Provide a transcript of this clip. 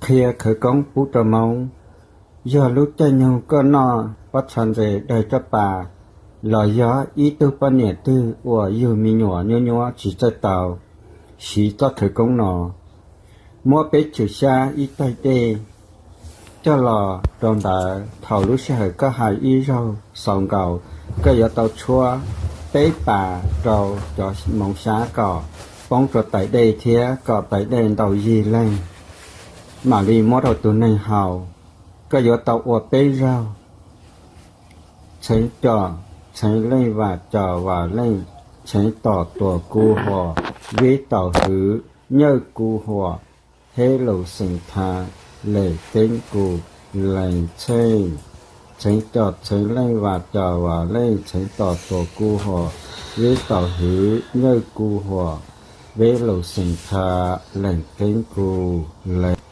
qhia khawv koob pub rau Hmoob. Yog lub caij nyoog koj noj pob txha ntses daig rab pas, los yog ib tug poj niam twg uas yug me nyuam nyuab nyuab tsis txawj tau, siv txoj khawv koob no, muab peb chwm xyab ib taig dej coj los rau ntawd. Thaum lub sij hawm koj hais ib zaug xaus nkaus, koj yuav tau tshuab peb pas rau cov moov xyab kom poob rau tais dej thiab kom tais dej ntaus yig leeg mam li muab rau tus neeg haus. Koj yuav tau ua peb zaug: Txheev cos txheev leej, vam cos vam leej, txheev tos tuas ku huam, vib taus hwv nyawj ku huam, heb lus xeem tha, lees teeb kus lees txheej. Txheev cos txheev leej, vam cos vam leej, txheev tos tuas ku huam, vib taus hwv nyawj ku huam, veb lus xeem tha, lees teeb kus lees